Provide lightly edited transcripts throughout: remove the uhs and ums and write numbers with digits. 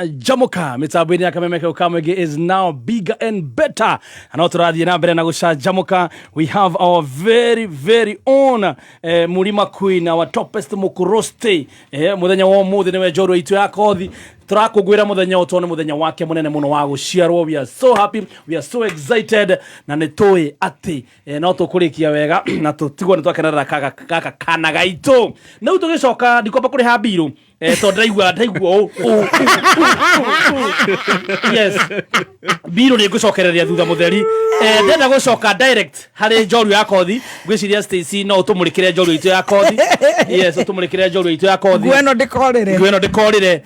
Tũracanjamũka mĩtambo-inĩ ya Kameme Kau ka Mũingĩ is now bigger and better. Na no tũrathiĩ na mbere na gũcanjamũka. We have our very very own Murima Queen, our topest mũkũrũsti. Mũthenya wa ũmũthĩ nĩwe njorua itũ ya kothi. Tũrakũngũĩra mũthenya ũyũ tondũ nĩ mũthenya wake mũnene mũno wa gũciarwo. We are so happy, we are so excited na nĩ tũĩ atĩ no tũkũrĩkia wega na tũtigwo nĩ twakenerera gaka kana gaitũ. Na rĩu tũgĩcoka ndikwamba kũrĩha mbirũ tondũ ndĩraigua ũũ, ũũ, ũũ, ũũ, ũũ. Yes, mbirũ nĩ ngũcokereria thutha mũtheri. Ndĩrenda gũcoka direct harĩ njorua ya kothi. Ngwĩciria Stacy no ũtũmũrĩkĩre njorua itũ ya kothi. Yes, ũtũmũrĩkĩre njorua itũ ya kothi. Nguo ĩno ndĩkorĩre. Nguo ĩno ndĩkorĩre.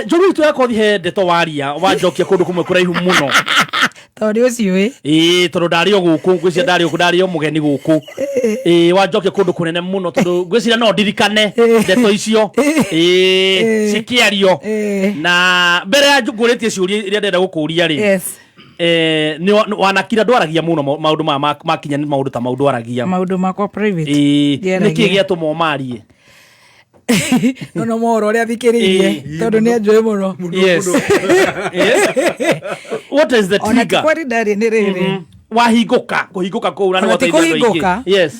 Njorua itũ ya kothi, he ndeto waria wanjokia kũndũ kũmwe kũraihu mũno. Tondũ ũcio ĩ. Ĩĩ, tondũ ndarĩ o gũkũ, ngwĩciria ndarĩ gũkũ, ndarĩ o mũgeni gũkũ. Ĩĩ, wanjokia kũndũ kũnene mũno tondũ ngwĩciria no ndirikane ndeto icio ĩĩ cikĩario. Na mbere ya ngũrĩtie ciũria iria ndĩrenda gũkũria rĩ, nĩ wanakira ndwaragia mũno maũndũ maya makinya nĩ maũndũ ta mau ndwaragia. Maũndũ makwa private. Ĩĩ, Ndiaragia. nĩkĩ gĩatũma ũmarie? No mohoro ũrĩa thikĩrĩirie tondũ nĩ anjũĩ mũno. Yes. What is the Ona ti trigger? kwari ndarĩ nĩ rĩrĩ. Wahingũka kũhingũka kũu na Ona ti nĩ gwateithia andũ aingĩ. kũhingũka. Yes.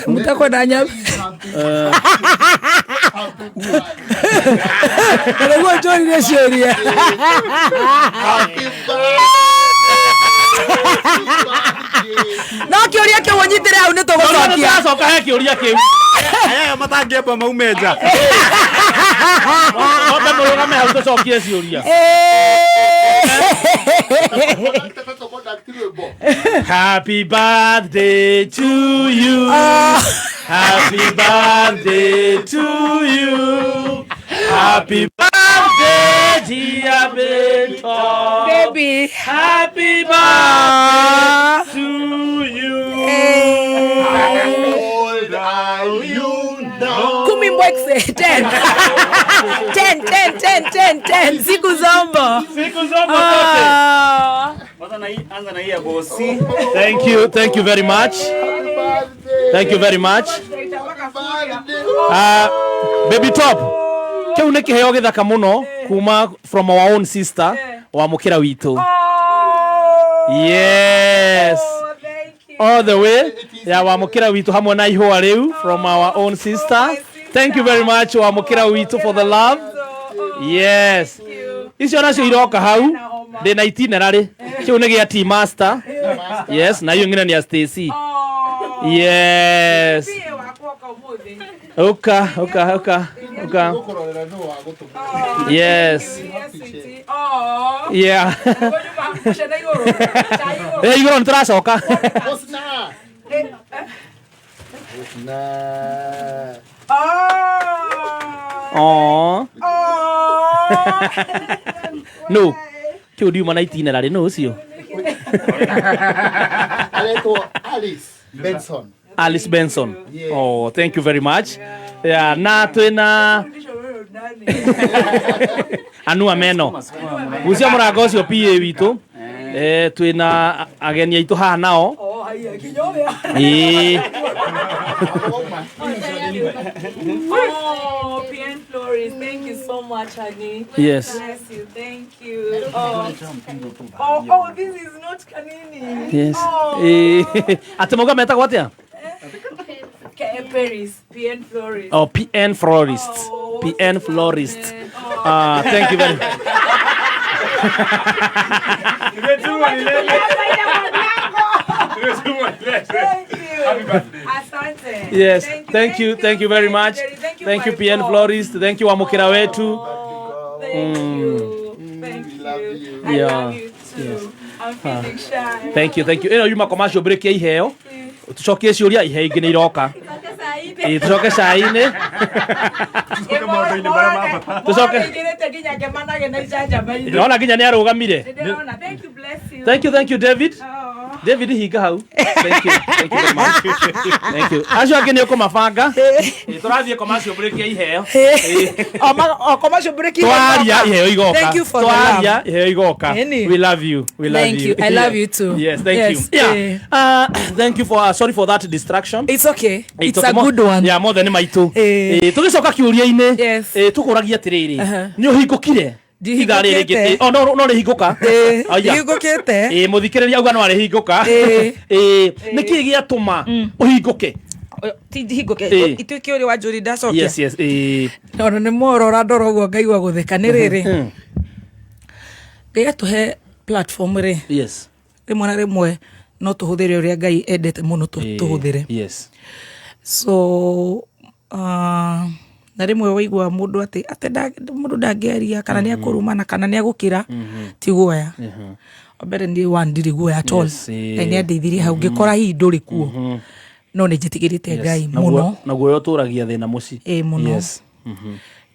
Mutakwenda nyama nĩguo njũririe ciũria. No kĩũria kĩu ũnyitĩre hau nĩ tũgũcokia. Tũracoka he kĩũria kĩu. Aya matangĩamba maume nja. Ombe mũrũgame hau tũcokie ciũria. Happy birthday to you. Happy birthday to you. Happy birthday, dear Victor. Baby. Happy birthday to you. Old are you now? Kumi mbwekse 10 10 10 10 10 10 siku zombo. Siku zombo zote. Ah. Anza na hii ya bosi. Thank you, thank you very much. Thank you very much. Baby Top, kĩu nĩ kĩheo gĩthaka mũno kuma from our own sister wa mũkĩra witũ. Yes. All the way ya wa mũkĩra witũ hamwe na ihũa rĩu from our own sister. Thank you very much wa mũkĩra witũ for the love. Yes. Icio nacio iroka hau ndĩna itinerary. Kĩu nĩ gĩa tea master. Yes, na hiyo ingine ni ya Stacy. Yes. Uka, uka, uka, uka. Yes. Yeah. Igũrũ nĩ tũracoka. Oh. No. Kĩu ndiuma na itinerary no ũcio. Aretwo Alice Benson. Alice Benson. Oh, thank you very much. Yeah, na twĩna anua meno. Gucia mũrango ũcio PA witũ. Twĩna ageni aitũ haha nao. Ĩĩ. Oh, PN Florist, thank you so much, honey. Yes. Bless you, thank you. Oh, oh, oh, this is not Kanini. Yes. Oh. Ĩĩ. Atĩ mauga metagwo atĩa? Paris, PN Florist. Oh, PN Florist. Oh, PN Florist. Ah, thank you very much. Thank you. Asante. Yes, thank you, thank you very much. Thank you, Thank you my PN boss. Florist, thank you Wamukira wetu. Oh, thank you. Thank you. I Yeah. love you too. I'm feeling shy. Thank you, thank you. Ĩno yuma commercial break ya iheo. Tucokie ciũria, iheo ingĩ nĩ iroka. Ĩĩ, tũcoke cai-inĩ. Tũcoke. Tũcoke. Nginya ngemanage na icanjama-inĩ. Ndĩrona nginya nĩ arũgamire. Nĩndĩrona. Thank you, bless you. Thank you, thank you David. Oh. David hinga hau. Thank you. Thank you very much. Thank you. Acio angĩ nĩ ũkũmabanga. Tũrathiĩ commercial break ya iheo. O commercial break. Twaria iheo igoka. Thank you for the love. Twaria iheo igoka. Ĩni. We love you. We love Thank you. you. I love you too. Yes, thank Yes, you. Yeah. eh. Thank you for sorry for that distraction. It's okay. It's okay. a good one. Yeah, mothe nĩ maitũ. Eh. Tũgĩcoka kĩũria-inĩ. Yes. Tũkũragia atĩrĩrĩ. Aha. Nĩ ũhingũkire? Ithaa rĩrĩ Ndihingũkĩte. rĩngĩ. Oh, no rĩhingũka. Aya. Ndihingũkĩte. Mũthikĩrĩria auga no arĩhingũka. Eh. Nĩkĩĩ gĩatũma ũhingũke? Ti ndihingũke. Eh. Ituĩke ũrĩa wanjũri ndacokia. Yes, yes. Ona nĩ morora ndora ũguo ngaigua gũtheka nĩ rĩrĩ. Ngai atũhe platform rĩ. Yes. Rĩmwe na rĩmwe no tũhũthĩre ũrĩa Ngai endete mũno tũhũthĩre. Yes. So na rĩmwe waigua mũndũ atĩ atĩ mũndũ ndangĩaria kana nĩ akũrumana kana nĩ agũkĩra, ti guoya. Wa mbere niĩ one ndirĩ guoya at all. Yes, eh. Ngai nĩ andeithirie hau ngĩkora hihi ndũrĩ kuo, no nĩ njĩtigĩrĩte Ngai mũno. Na guoya ũtũragia thĩna mũciĩ. Ĩ, mũno. Yes.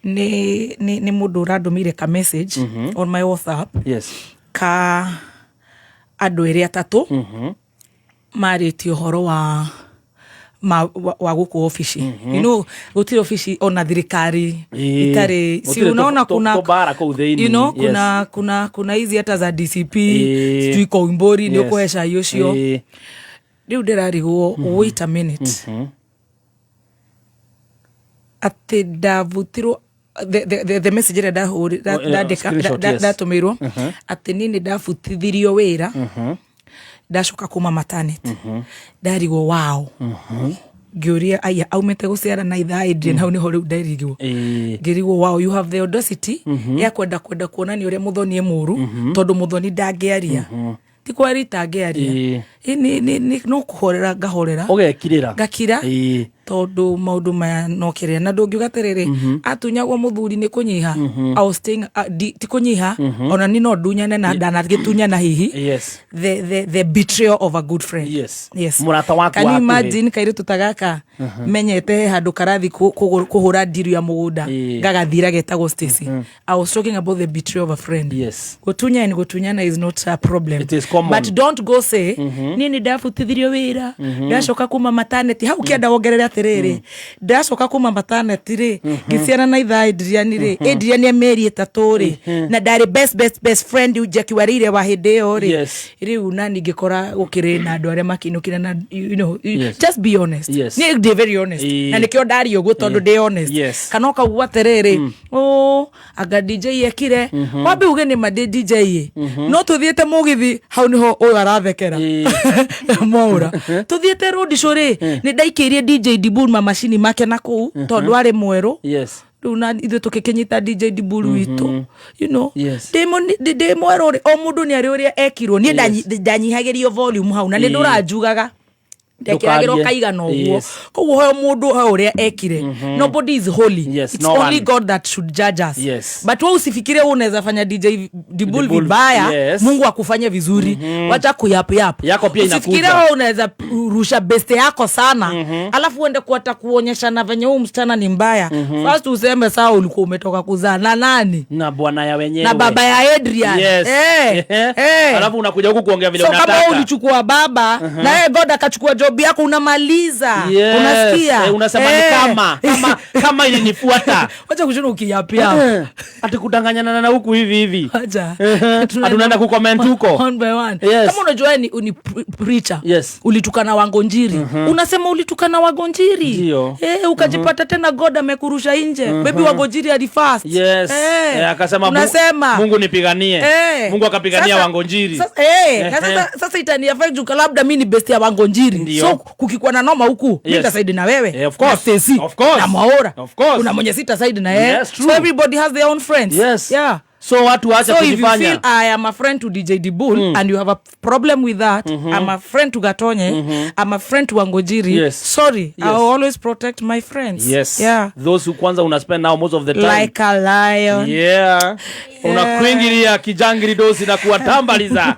Nĩ mũndũ ũrandũmĩire ka message on my WhatsApp Yes. ka andũ erĩ atatũ marĩtie ũhoro wa gũkũ obici. You know, gũtirĩ obici ona thirikari itarĩ si Gũtirĩ unaona kuna tũmbara kũu thĩinĩ. you know, Yes. kuna hizi hata za DCP, sijui Koimburi nĩ ũkũhe cai ũcio. Rĩu ndĩrarigwo, wait a minute, atĩ ndabutirwo the message ĩrĩa Oh, ndandĩka screenshot, yes. ndatũmĩirwo atĩ niĩ nĩ ndabutithirio wĩra ndacoka kuma maternity. Ndarigwo wao, ngĩũria aya aumĩte gũciara na ithaa Adrian, hau nĩho rĩu nderigwo. Ngĩrigwo, wow, you have the audacity ya kwenda kuonania ũrĩa Mũthoni e mũru, tondũ Mũthoni ndangĩaria, ti kwaria itangĩaria. Nĩ no kũhorera ngahorera. Ũgekirĩra. Ngakira, tondũ maũndũ maya no kĩrĩa na ndũngiuga atĩrĩrĩ atunyagwo mũthuri nĩ kũnyiha. I was staying, ti kũnyiha, ona ni no ndunyane na ndanagĩtunyana hihi. Yes. The betrayal of a good friend. Yes. Yes. Mũrata waku Can wa you hakuhĩ. imagine kairĩtu ta gaka menyete he handũ karathi kũhũra ndiru ya mũgũnda, gagathira getagwo Stacy. I was talking about the betrayal of a friend. Yes. Gutunya and gutunyana is not a problem. It is common. But don't go say niĩ nĩ ndabutithirio wĩra ndacoka kuma maternity. Hau kĩenda wongerere atĩrĩrĩ, ndacoka kuma maternity rĩ, ngĩciara na ithaa Adrian rĩ, Adrian e mĩeri 3 rĩ, na ndarĩ best best best friend Jackie Warire wa hĩndĩ ĩyo rĩ. Yes. Rĩu nani ngĩkora gũkĩrĩ na andũ arĩa makinũkire na you know, Yes. just be honest. Yes. Niĩ ndĩ very honest, na nĩkĩo ndaria ũguo tondũ ndĩ honest. Yes. Kana ũkauga atĩrĩrĩ, o anga DJ ekire, wambe uge nĩ ma ndĩ DJ ĩ, no tũthiĩte mũgithi, hau nĩho ũyũ arathekera mwaũra, tũthiĩte road show rĩ, nĩ ndaikĩirie DJ Dibul mamacini make na kũu tondũ arĩ mwerũ. Yes. Rĩu na ithuĩ tũkĩkĩnyita DJ Dibul witũ, you know, Yes. ndĩ mwerũ rĩ, o mũndũ nĩ arĩ ũrĩa ekirwo. Niĩ ndanyihagĩrio volume hau na nĩ ndũranjugaga ndekĩragĩrwo Ndũkarie. kaigana ũguo. Yes. Koguo he mũndũ he ũrĩa ekire. Nobody is holy. Yes, It's no only one. God that should judge us. Yes. But wewe usifikirie wewe unaweza fanya DJ Dibul Dibul, vibaya, yes. Mungu akufanye vizuri. Wacha kuyap yap. Yako pia Usifikirie inakuja. wewe unaweza rusha beste yako sana, alafu uende kuata kuonyeshana venye huyu msichana ni mbaya. First useme sawa, ulikuwa umetoka kuzaa na nani? Na bwana ya wenyewe. Na baba ya Adrian. Yes. Alafu unakuja huku kuongea vile So kama unataka. wewe ulichukua baba na yeye God akachukua job yako, unamaliza. Yes. Unasikia? Unasema ni kama ilinifuata. Wacha kushinda ukiyapia. Ati kudanganyana na huku hivi hivi. Wacha. Ati unaenda kucomment huko. One by one. Yes. Kama unajua wewe ni preacher. Yes. Ulitukana Wangonjiri. Unasema ulitukana Wangonjiri. Ndio. Ukajipata tena God amekurusha nje. Maybe Wangonjiri alifast. Yes. Akasema Unasema Mungu nipiganie. Mungu akapigania Wangonjiri. Sasa, na sasa itani affect juu labda mimi ni best ya Wangonjiri. Ndio. So kukikuwa na noma huku, mimi Yes. nitasaidi na wewe. Of course. Na Stacy. Of course. Na Mwaura. Of course. Kuna mwenye sitasaidi na yeye. Yes, true. So everybody has their own friends. Yes. Yeah. So watu waache So if you kujifanya. feel I am a friend to DJ Dibul and you have a problem with that, I'm a friend to Gatonye, I'm a friend to Wangojiri. Yes. Sorry, Yes. I will always protect my friends. Yes. Yeah. Those who kwanza una spend now most of the time. Like a lion. Yeah. Unakuingilia kijangiri dosi na kuwatambaliza.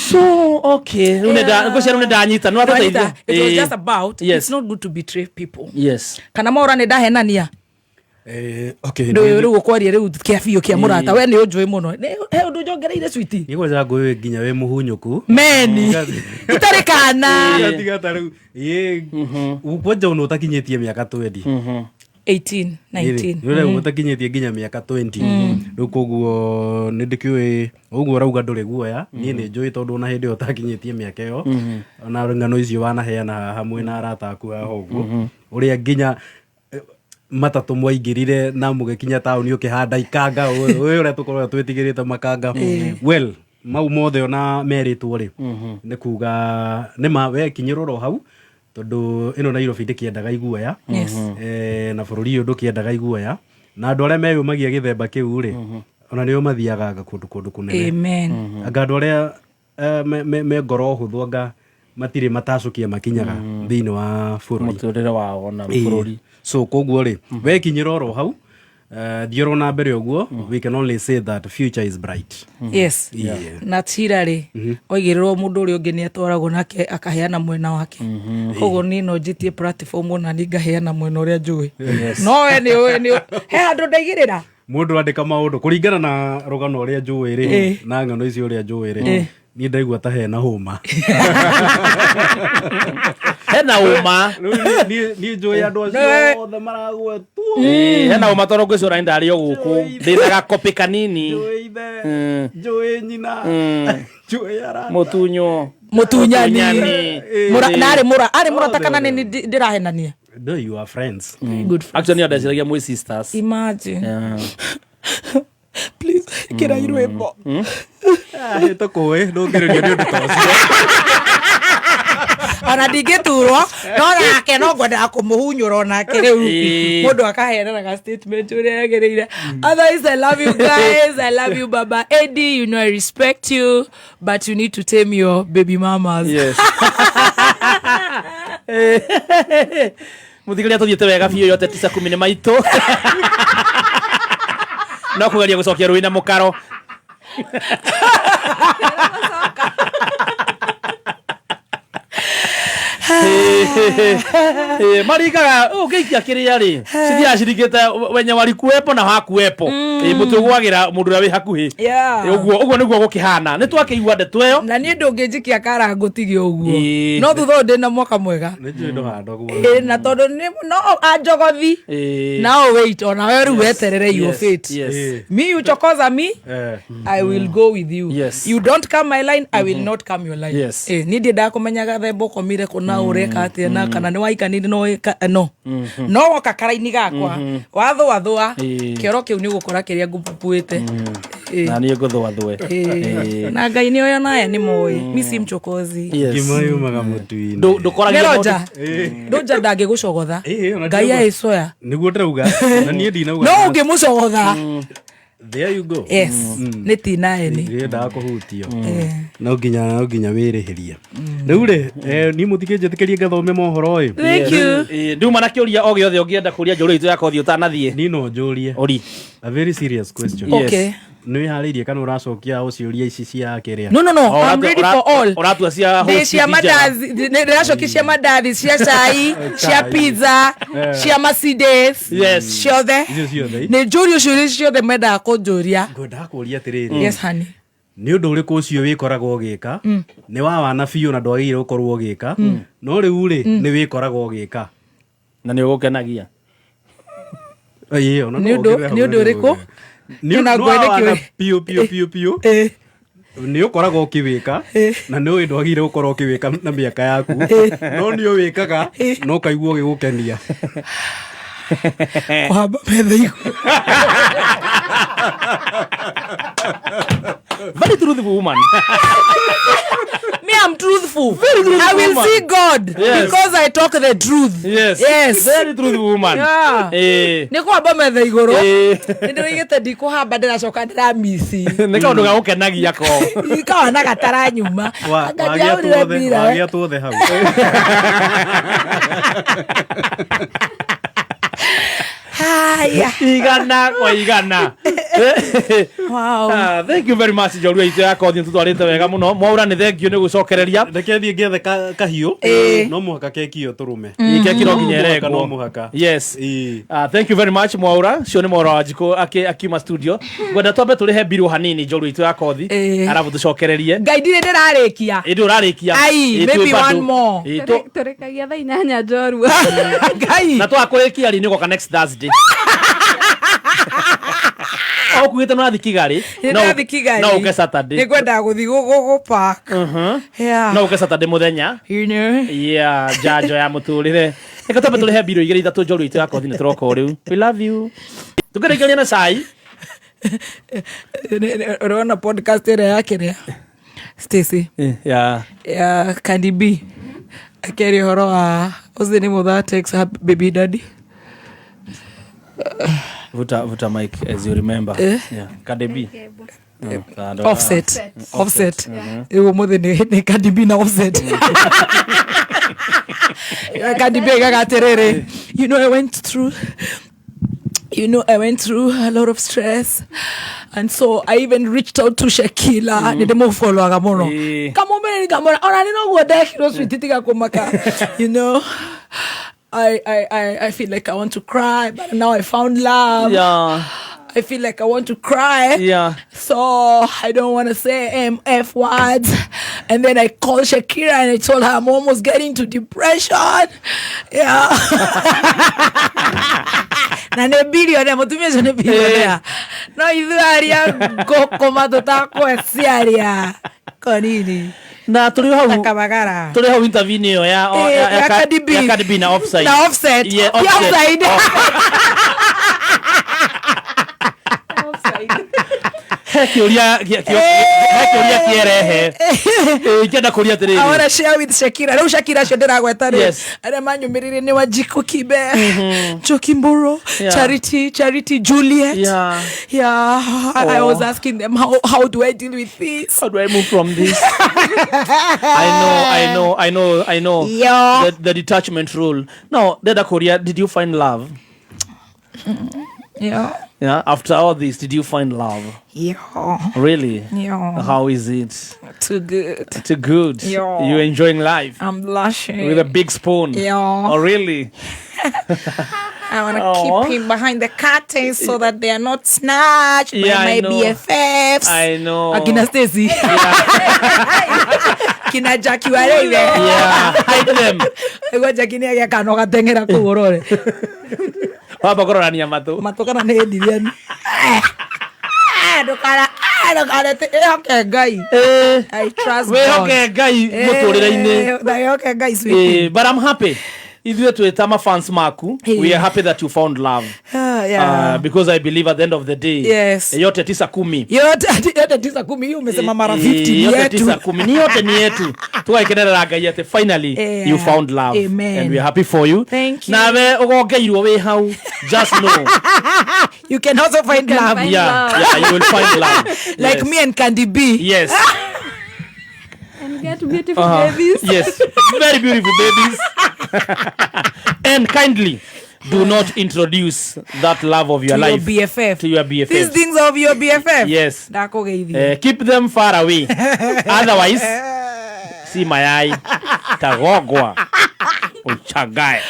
So okay. Uneda ngwĩciria nĩ ndanyita. Nĩ watũteithia. It was just about Yes. it's not good to betray people. Yes. Kana mora nĩ ndahenania. Okay. Ndå rä u å kwaria rä u kä a biå kä a må rata we nä å njå ä må no he å ndå njongereire switi Nĩ kwanja ngũĩ nginya wĩ mũhunyũku. meni itarä kana. Tiga ta rĩu. Ĩ kwanja ona ũtakinyĩtie mĩaka 20. 18 19. Nĩ ũtakinyĩtie nginya mĩaka 20 rĩu, koguo nĩ ndĩkĩũĩ ũguo ũrauga ndũrĩ guoya. Niĩ nĩ njũĩ, tondũ ona hĩndĩ ĩyo ũtakinyĩtie mĩaka ĩyo, ona ng'ano icio wanaheana haha hamwe na arata aku haha ũguo, ũrĩa nginya matatũ mwaingĩrire na mũgĩkinya taũni ũkĩhanda ikanga, ũyũ ũrĩa tũkoragwo twĩtigĩrĩte makanga. Well, mau mothe ona merĩtwo rĩ, nĩ kuga nĩ ma we kinyĩrwo oro hau, tondũ ĩno Nairobi ndĩkĩendaga iguoya. Na bũrũri ũyũ ndũkĩendaga iguoya, na andũ arĩa meyũmagia gĩthemba kĩu rĩ, ona nĩo mathiaga anga kũndũ kũnene. Amen. Anga andũ arĩa me ngoro hũthũ, anga matirĩ matacũkia makinyaga thĩinĩ wa bũrũri. Mũtũrĩre wao na bũrũri. So koguo rĩ, wekinyĩra oro hau, thiĩ oro na mbere ũguo. We can only say that future is bright. Yes. Yeah. Na tira rĩ, oigĩrĩrwo mũndũ ũrĩa ũngĩ nĩ atwaragwo nake akaheana mwena wake. Koguo niĩ no njĩtie platform, ona niĩ ngaheana mwena ũrĩa njũĩ. No we nĩ ũĩ he handũ ndaigĩrĩra. Mũndũ andĩka maũndũ kũringana na rũgano ũrĩa njũĩ rĩ, na ng'ano icio ũrĩa njũĩ rĩ, niĩ ndaigua ta hena hũma. Hena ũma. Rĩu niĩ njũĩ andũ acio othe maragwetwo. Hena ũma, tondũ ngwĩcũrania ndarĩ o gũkũ ndĩna gakopĩ kanini. Njũĩ ithe, njũĩ nyina, njũĩ arata. Mũtunyo. Mũtunyani. Mũtunyani. Na arĩ mũra arĩ mũrata kana nĩ ndĩrahenania? No, you are friends. Good friends. Actually, ndeciragia mwĩ sisters. Imagine. Yeah. Please kĩra irwĩmbo. Tũkũĩ ndũngĩrĩrio nĩ ũndũ ta ũcio. Ona ndingĩturwo no nake no ngwendaga kũmũhunyũra onake rĩu. Mũndũ akaheana ga statement ũrĩa yagĩrĩire. Otherwise, I love you guys. I love you, Baba Eddie. You know I respect you, but you need to tame your baby mamas. Yes. Mũthikĩrĩria, tũthiĩte wega biũ, yote tisa kumi nĩ maitũ, no kũgeria gũcokia rũĩ na mũkaro. Maringaga ũngĩikia kĩrĩa rĩ, cithiaga ciringĩte wenye walikuwepo na hakuwepo. Mũtĩ ũgwagĩra mũndũ ũrĩa wĩ hakuhĩ. Ũguo ũguo nĩguo gũkĩhana, nĩ twakĩigua ndeto ĩyo. Na niĩ ndũngĩnjikia kara ngũtige ũguo. No thutha ũyũ ndĩna mwaka mwega. Nĩ njũĩ ndũhanda ũguo. Na tondũ no anjogothi. Now wait, ona we rĩu weterere your fate. Me, you chokoza me, I will go with you. You don't come my line, I will not come your line. Niĩ ndiendaga kũmenya gathemba ũkomire kũ na ũreka atĩa na kana nĩ waikanire no no woka karaini gakwa wathũathũa kĩoro kĩu nĩ ũgũkora kĩrĩa ngũpupuĩte. Na niĩ ngũthũathũe. Na Ngai nĩ oyo naya nĩ moĩ mi si mchokozi. Ngima yumaga mũtu-inĩ. Ndũkoragia Nĩ mũndũ- Roja Roja ndangĩgũcogotha. Ona Ngai ndinauga. aĩcoya. Nĩguo ndĩrauga, na niĩ ndinauga. No ũngĩmũcogotha. There you go. Yes, nĩ tinaeni. Ndĩrendaga kũhutio, no nginya wĩrĩhĩrie rĩu rĩ, niĩ mũtikĩnjĩtĩkĩrie ngathome mohoro ĩ. Thank you. Nduma na kĩũria o gĩothe ũngĩenda kũria njũrũ itũ ya kothi ũtanathiĩ. Niĩ no njũrie. Ori. A very serious question. Yes. Okay. Nĩ wĩharĩirie kana ũracokia o ciũria ici cia kĩrĩa? No, no, no. Oh, I'm ready for all. Ũratua cia Ndĩ host cia ti njega. mandazi, ndĩracokia cia mandathi, cia cai, cia pizza, cia Mercedes. Ciothe. Icio ciothe. Nĩ njũrio ciũria ciothe mendaga kũnjũria. Ngwendaga kũria atĩrĩrĩ. Yes, honey. Nĩ ũndũ ũrĩkũ ũcio wĩkoragwo ũgĩka nĩ wa wana biũ na ndwagĩrĩire gũkorwo ũgĩka, no rĩu rĩ nĩ wĩkoragwo ũgĩka? Na nĩ ũgũkenagia. Ĩĩ, ona no Nĩ wongerere hau ũndũ na ũrĩkũ? Nĩ Na nĩ wa ngwende wana kĩũria. biũ biũ biũ biũ, nĩ ũkoragwo ũkĩwĩka na nĩ ũĩ ndwagĩrĩire gũkorwo ũkĩwĩka na mĩaka yaku, no nĩ ũwĩkaga na ũkaigua ũgĩgũkenia. Kũhamba metha igũrũ. Very truthful woman. Me, I'm truthful. Very truthful I will woman. see God because I talk the truth. Yes. Very truthful woman. Yeah. Nĩ kũhamba metha igũrũ. Nĩ ndĩroigĩte ndikũhamba, ndĩracoka ndĩramici. Nĩ kaũndũ ga gũkenagia ko. Kaona gataranyuma. Anga Wagia ndiahũrire tuothe mbira. wagia tuothe hau. Haya. Igana kwa igana. Wow. Ah, thank you very much njorua itå ya kothi tå wega må no mwaura nä thengio nä gå cokereria Reke thiĩ ngethe kahiũ. Ĩĩ. No mũhaka keki ĩyo tũrũme. keki no nginya No mũhaka, ĩrengwo. no mũhaka. Yes. Ĩĩ. Thank you very much mwaura cio nä mwaura wa njikå akiuma studio ngwenda twambe tå rä he mbirå hanini njorua itå ya kothi Ĩĩ. arabu tå cokererie Ngai ndirĩ ndĩrarĩkia. ä ndå å rarä kia Ai, maybe one more. Tũrĩkagia thaa 8 njorua. Ngai. Na twakå rä kia rä nä goka next Thursday o kugä te no athi Kigali. Nĩndathiĩ Kigali. No å ke Saturday. Nĩ ngwendaga gũthiĩ gũ park. Yeah. No å ke Saturday må thenya. You know. Yeah, njanjo ya muturire reke twambe tå rä he mbirå igä rä ithatå njorua itå ya kothi nä tå roka o rä u. We love you. Tå kä rä kä na cai. Ũrona podcast ĩrĩa ya kĩrĩa Stacy Yeah. ya Cardi B akĩaria ũhoro wa what's the name of that ex her baby daddy? Vuta vuta mic as you remember. Eh? Yeah, Cardi B. Offset. Offset. Rĩu ũmũthĩ nĩ Cardi B na Offset. Cardi B aigaga atĩrĩrĩ, you know I went through a lot of stress, and so I even reached out to Shakila. Nĩ ndĩmũfollowaga mũno. Kamũmĩrĩri ngamwĩra, ona nĩ noguo ndekirwo sweet tiga kũmaka. You know, I feel like I want to cry, but now I found love. I feel like I want to cry. So I don't want to say MF words. And then I called Shakira and I told her I'm almost getting to depression. Yeah. Na nä bilionea må tumia å cio nä bilionea no ithuä aria ngåkåma tå takweciaria konini Na tå rä o hau kamagara tå rä hau interview-inĩ ĩyo ya Ya Cardi B. ya Cardi B na Offside. Na Offset. Yeah, Ti Offset. offside. He kĩũria he kĩũria kĩerehe ingĩenda kũria I atĩrĩrĩ. wanna share with Shakira. Rĩu Shakira acio ndĩragweta rĩ. Yes. Arĩa manyũmĩrĩire nĩ Wanjiku Kibe, Njoki Mburu, Charity Juliet. Yeah. I was asking them how do I deal with this? How do I move from this? I know, I know, I know, I know. Yeah. The detachment rule. Now, Deda Korea, did you find love? Yeah. Yeah. After all this, did you find love? Yeah. Really? Yeah. How is it? Too good. Too good. Yeah. You enjoying life I'm blushing. with a big spoon. Yeah. Oh, really? I want to Aw. keep him behind the curtains so that they are not snatched Yeah, by I my know. BFFs. I know. Akina Stacy. Kina Jackie Wareire. Yeah. Hide them. Igua Jackie nĩ agĩa kana ũgateng'era kũu ũrore. Wamba kũrorania matũ. Matũ kana nĩ ndiriani. Ndũkara ndũkara ĩhoke Ngai. I trust God. Wĩhoke Ngai mũtũrĩre-inĩ. Wĩhoke Ngai sweetie. But I'm happy. Ithuĩ twĩ ta mafans maku. We are happy that you found love. Ah, yeah. Because I believe at the end of the day. Yes. Yote 9 10. Yote yote 9 10 hiyo umesema mara 50 ni Yote yetu. 9 10 ni yote ni yetu tũgagĩkenerera Ngai atĩ finally Yeah. you found love. Amen. And we are happy for you. Thank you. Nawe ũgongeirwo wĩ hau, just know. You can also find can love. find Yeah, love. yeah, you will find love. Like Yes. me and Candy B. Yes. And get beautiful babies. Yes, very beautiful babies. And kindly do not introduce that love of your To your life BFF. to your BFF. These things of your BFF. Yes. Ndakũgeithia. Keep them far away. Otherwise, si mayai tagogwa uchagae.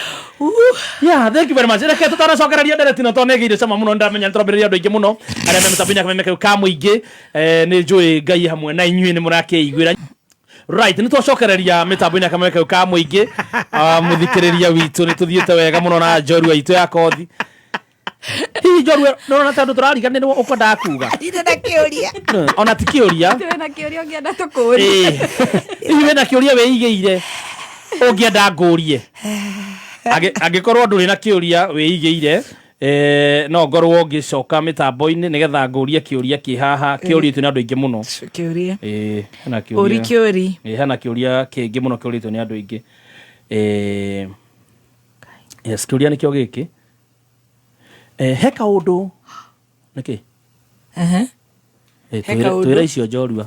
Yeah, thank you very much. Reke tutanacokereria ndereti na tondũ nĩ cama mũno ndamenya nĩtũrambĩrĩria andũ aingĩ mũno arĩa me mĩtambo-inĩ ya kameme kau ka mũingĩ. Nĩ njũĩ Ngai hamwe na inyuĩ nĩ mũrakĩiguĩra. Right, nĩ twacokereria mĩtambo-inĩ ya kameme kau ka mũingĩ. Ah, mũthikĩrĩria witũ nĩ tũthiĩte wega mũno na njorua itũ ya kothi. Hihi njorua nĩũrona ta andũ tũrariganĩrwo ũkwendaga kuga? Ndirĩ na kĩũria. Ona ti kĩũria. Wĩna kĩũria ũngĩenda tũkũrie? Ĩĩ. Hihi wĩna kĩũria wĩigĩire ũngĩenda ngũrie? Angĩkorwo ndũrĩ na kĩũria wĩigĩire, no ngorwo ngĩcoka mĩtambo-inĩ nĩgetha ngũrie kĩũria kĩ haha kĩũrĩtio nĩ andũ aingĩ mũno. Kĩũria. Ĩĩ, hena Ũri kĩũria. kĩũri. Ĩĩ, hena kĩũria kĩngĩ mũno kĩũrĩtio nĩ andũ aingĩ. Yes, kĩũria nĩkĩo gĩkĩ. He kaũndũ nĩkĩ? Ehe. Ĩĩ, He kaũndũ. twĩre icio njorua.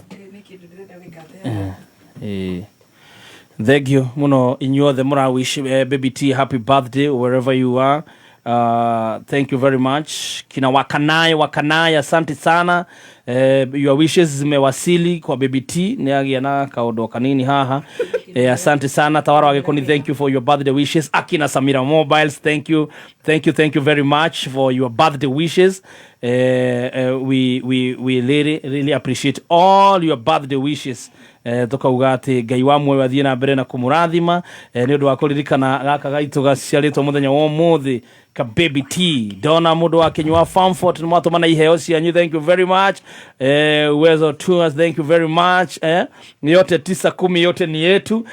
Thank you muno inyuothe mũra wish Baby T happy birthday wherever you are. Thank you very much kina Wakanai, Wakanai, asante sana. Your wishes zimewasili kwa Baby T, nĩ agĩa na kaũndũ kanini haha. Asante sana Tawara Wagĩkũni, thank you for your birthday wishes. Akina Samira Mobiles, thank you, thank you, thank you very much for your birthday wishes. We really, really appreciate all your birthday wishes. Tukauga atä Ngai wa muoyo athiĩ na mbere na kũmũrathima nĩ ũndũ wa kũririkana gaka gaitũ gaciarĩtwo mũthenya wa ũmũthĩ ka Baby T. Ndona mũndũ wa Kinyua Famfort nĩ mwatũmana iheo cianyu, thank you very much. Uwezo Tours, thank you very much. Yote tisa kumi, yote ni yetu.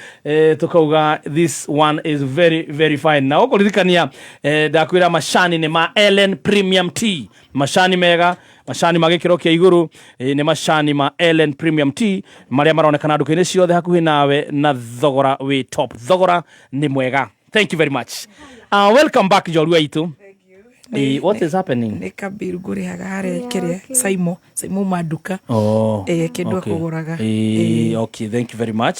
Tukauga this one is very, very fine. Na ũkũririkania ndakwĩra macani nĩ ma Ellen Premium Tea, macani mega, macani ma gĩkĩro kĩa igũrũ, nĩ macani ma Ellen Premium Tea marĩa maronekana nduka-inĩ ciothe hakuhĩ nawe na thogora wĩ top, thogora nĩ mwega. Thank you very much. Welcome back, njorua itũ. What is happening? Nä kambiru ngå rä haga harä Yeah, kä rä a okay. Saimo Saimo ma nduka. Oh, Kĩndũ okay. akũgũraga. Okay, thank you very much.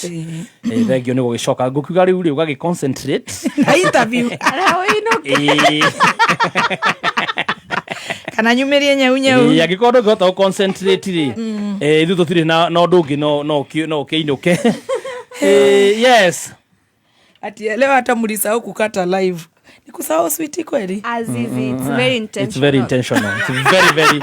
Thank you nĩ gũgĩcoka ngũkiuga rĩu rĩ ũgagĩ concentrate. Na interview. Araũinũka. Kana nyumä rie nyau nyau. Angĩkorwo ndũngĩhota gũ concentrate rĩ, ithuĩ tũtirĩ na ũndũ ũngĩ no ũkĩinũke. Yes. Ati leo hata mlisahau kukata live. Ni kusahau, sweetie, kweli? Azizi, it's very intentional. It's very intentional. It's very, very,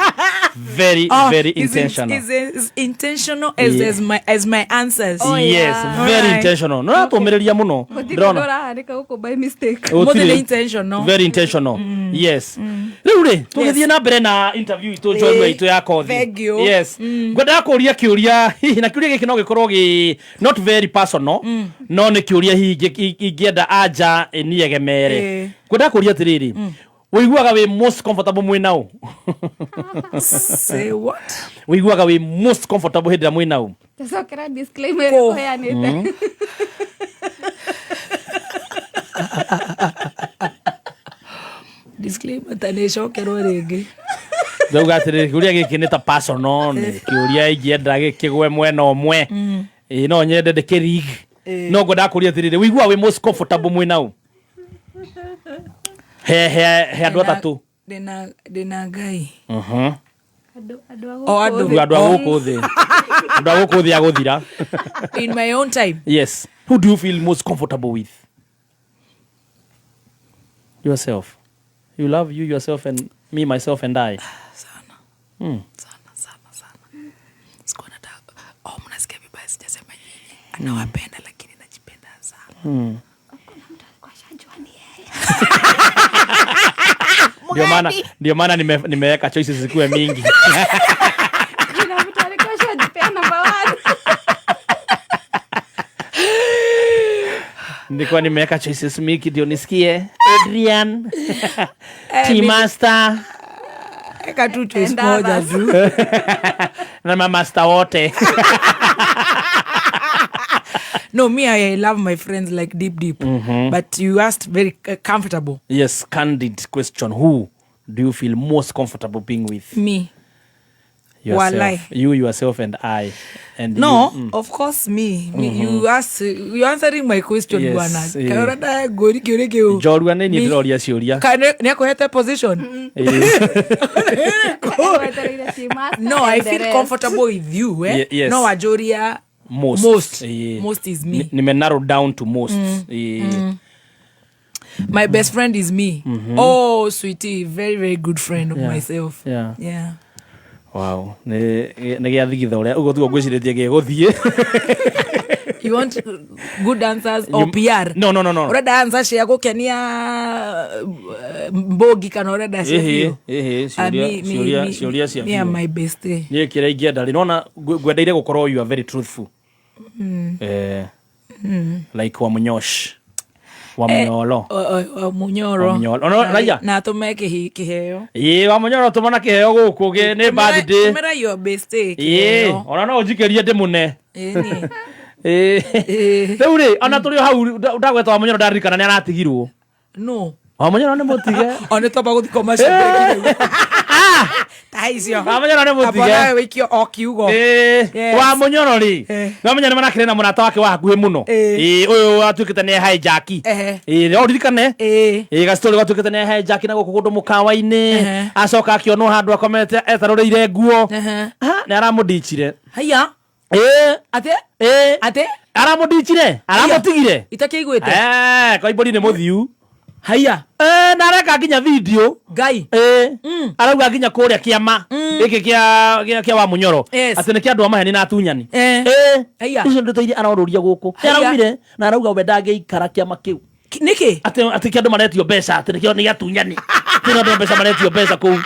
very, Oh, very is it- intentional. Is as intentional as, Yeah. as my answers. Oh, yes, yeah. very Alright. intentional. No ratũmĩrĩria mũno. Gũtirĩ Ndĩrona. ũndũ ũrahanĩka gũkũ by mistake. Gũtirĩ. Mũthĩ nĩ intentional. Very intentional. Yes. Rĩu rĩ, tũgĩthiĩ na mbere na interview itũ njorua itũ ya kothi. Thank you. Yes. Ngwendaga kũria kĩũria hihi na kĩũria gĩkĩ no gĩkorwo gĩ not very personal, no nĩ kĩũria hihi ingĩenda anja niegemere. Ngwendaga kũria atĩrĩrĩ, ũiguaga wĩ most comfortable mwĩ naũ? Say what? Ũiguaga wĩ most comfortable hĩndĩ ĩrĩa mwĩ naũ? Tacokera disclaimer Kũ? ĩrĩa ũheanĩte. Disclaimer ta nä ĩcokerwo rĩngĩ. Ndauga atĩrĩrĩ, kĩũria gĩkĩ nĩ ta personal, nĩ kĩũria ingĩenda gĩkĩgwe mwena ũmwe. Ĩĩ, no nyende ndĩkĩrig, no ngwendaga kũria atĩrĩrĩ, ũiguaga wĩ most comfortable mwĩ naũ? He andũ atatũ. Ndĩna Ngai. Andũ a O gũkũ andũ. thĩ. Andũ a gũkũ thĩ, andũ a gũkũ thĩ agũthira. In my own time. Yes, who do you feel most comfortable with? Yourself. You love you, yourself and me, myself and I. Sana. Sana sana sana. Sikuwa nataka, oh, mnasikia vibaya, sijasema nyinyi anawapenda, lakini najipenda sana. Kuna mtu alikuwa ashajua ni yeye. Ndio maana nimeweka choices zikuwe mingi. Kuna mtu alikuwa ashajipea number one. Nilikuwa nimeweka choices mingi ndio nisikie Adrian T Master Eka tu choice And moja others. tu. Na mamaster wote. No, me, I love my friends like deep, deep, but you asked very comfortable. Yes, candid question: who do you feel most comfortable being with? Me. Yourself. Walai. You, yourself and I and No, you. Of course me. You ask, you answering my question. Yes, Bwana, kaurenda ngũri kĩũria kĩu. Njorua nĩ niĩ Me. ndĩroria ciũria. Kana nĩ akũhete position? Wetereire T Master No, and I the feel rest. comfortable with you, eh? Yes. No wanjũria Most. Most. Eh. Most is me. Nime narrow down to most. Eh. My best friend is me. Oh, sweetie, very, very good friend of myself. Yeah. Wow, nĩ gĩathigitha ũrĩa ũguo tiguo ngwĩcirĩtie gĩgũthiĩ. You want good answers or PR? No. Ũrenda answer cia gũkenia mbũngi kana ũrenda cia Ĩhĩ, biũ? ĩhĩ, Ah, ciũria cia me and biũ. my bestie. Niĩ kĩrĩa ingĩenda rĩ, nona ngwendeire gũkorwo you are very truthful, like wa mũnyosh wa mũnyolo. O Munyoro. Wa Munyoro. Ono, Raia. Na atũme kĩheo. Ĩĩ, wa mũnyoro tũmana kĩheo gũkũ nĩ birthday. Tũmĩra your bestie Ĩĩ, kĩheo. ona no ũnjikĩrie ndĩmũne. Ĩni. Ĩĩ. Rĩu rĩ, ona tũrĩ o hau ndagweta wa mũnyoro, ndaririkana nĩ aratigirwo. No. Wa mũnyoro nĩ mũtige. O nĩ twamba gũthi commercial break rĩu. Ta haici. Icio. Wa Munyoro nĩ Amba mũtige. nawe wĩikio o kiugo. Ĩĩ, Yes. Wa Munyoro rĩ, Eh. no menya nĩ marakĩrĩ na mũrata wake wa hakuhĩ mũno. Ĩĩ. Ĩĩ, ũyũ watuĩkĩte nĩ hijack. Ehe. Ĩĩ, no ũririkane? Ĩĩ. Ĩĩ, gacitorĩ gatuĩkĩte nĩ hijack na gũkũ kũndũ mũkawa-inĩ. Ehe. Acoka akĩonwo handũ akomete etarũrĩire nguo. Ehe. Ha, nĩ aramũndichire. Haiya. Ĩĩ. Atĩ? Ĩĩ. Atĩ? Aramũndichire, aramũtigire. Itakĩiguĩte. Eh, Koimbũri nĩ mũthiu. Haiya. Eh, na areka nginya video. Ngai. Ĩĩ. Arauga nginya kũrĩa kĩama gĩkĩ kĩa wa Munyoro Yes. atĩ nĩ kĩa andũ a maheni na atunyani. Eh. Ĩĩ. Haiya. Icio ndeto iria arorũria gũkũ. Nĩ Haiya. araumire na arauga we ndangĩikara kĩama kĩu. Nĩkĩ? Atĩ kĩa andũ maretio mbeca atĩ nĩkĩo nĩ atunyani. Atĩ nĩ andũ a mbeca maretio mbeca kũu.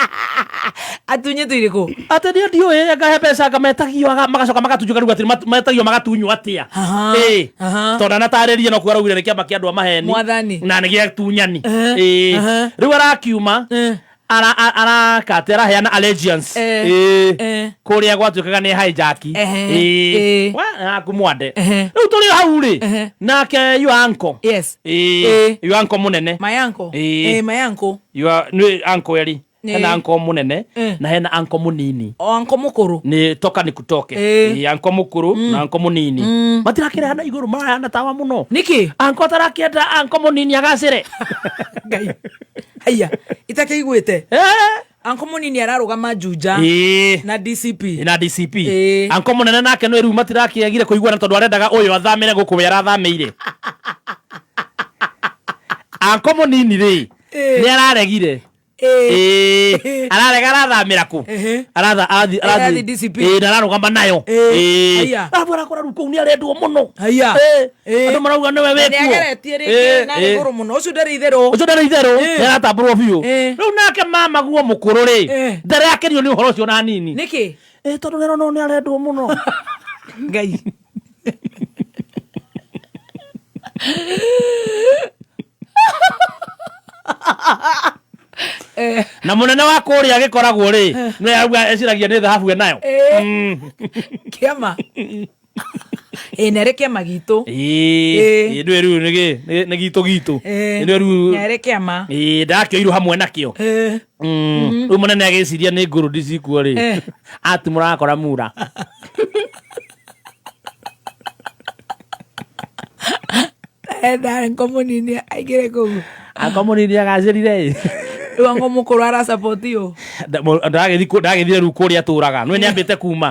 Atunyĩtwo irĩkũ? Atĩ niĩ ndiũĩ akahe mbeca akametagio magacoka magatunywo rĩu atĩ metagio magatunywo atĩa. Aha. Ĩĩ. Aha. Tondũ anatarĩria no kuo araugire nĩ kĩama kĩa andũ a maheni. Mwathani. Na nĩ gĩa atunyani. Eh. Ĩĩ. Aha. Rĩu arakiuma Eh. arakate araheana allegiance. Eh. Ĩĩ. Eh. Kũrĩa gwatuĩkaga nĩ hijack. Ehe. Ĩĩ. Ĩĩ. Wa aku mwande. Ehe. Rĩu tũrĩ hau rĩ. Ehe. Nake your uncle. Yes. Ĩĩ. Ĩĩ. Your uncle mũnene. My uncle. Ĩĩ. Eh, my uncle. Your nĩ uncle eri. Ĩĩ. Hena uncle mũnene Eh. na hena uncle mũnini. O uncle mũkũrũ. Nĩ toka nĩ kutoke. Ĩĩ. Ĩĩ, uncle mũkũrũ na uncle mũnini. Matirakĩrehana igũrũ marahana tawa mũno. Nĩkĩ? Uncle atarakĩenda uncle mũnini agacĩre. Ngai. Haiya. Itakĩiguĩte. Eh. Uncle mũnini ararũgama Juja. Ĩĩ. Na DCP. Na DCP. Ĩĩ. Uncle mũnene nake nĩ rĩu matirakĩagire kũiguana tondũ arendaga ũyũ athamĩre gũkũ we arathamĩire. Uncle mũnini rĩ Ĩĩ. nĩ araregire. Ĩĩ. Ĩĩ. Ararega arathamĩra kũ? Ehe. Aratha arathi Arathiĩ DCP. Ĩĩ na ararũgama nayo. Ĩĩ. Ĩĩ. Haiya. Arabu arakora rĩu kũu nĩ arendwo mũno. Haiya. Ĩĩ. Ĩĩ. Andũ marauga nĩwe Na wĩkuo. nĩageretie rĩngĩ na Ĩĩ. igũrũ mũno. Ũcio ndarĩ itherũ. Ũcio ndarĩ itherũ Ĩĩ. nĩ aratambũrwo biũ. Ĩĩ. Rĩu nake mama guo mũkũrũ rĩ Ĩĩ. ndarakenio nĩ ũhoro ũcio na nini. Nĩkĩ? Ĩĩ tondũ nĩarona nĩ arendwo mũno. Ngai. Eh. Na mũnene wa kũrĩa agĩkoragwo rĩ nĩ arauga eciragia nĩ thahabu enayo. Eh. Kĩama. Ĩĩ nĩ arĩ kĩama gitũ. Ĩĩ. Ĩĩ. Ĩĩ nĩwe rĩu nĩ gitũ gitũ. Ĩĩ. Nĩwe rĩu Nĩ arĩ kĩama. Ĩĩ ndakĩoirwo hamwe nakĩo. Eh. Rĩu mũnene agĩciria nĩ ngũrũndi cikuo rĩ Eh. ati mũrakora mura. Enda uncle mũnini aingĩre kũu. Uncle mũnini agacĩrire ĩ. Rĩu uncle mũkũrũ arasapoti ũ. Ndagĩthire rĩu kũrĩa atũraga nĩwe nĩambĩte kuma.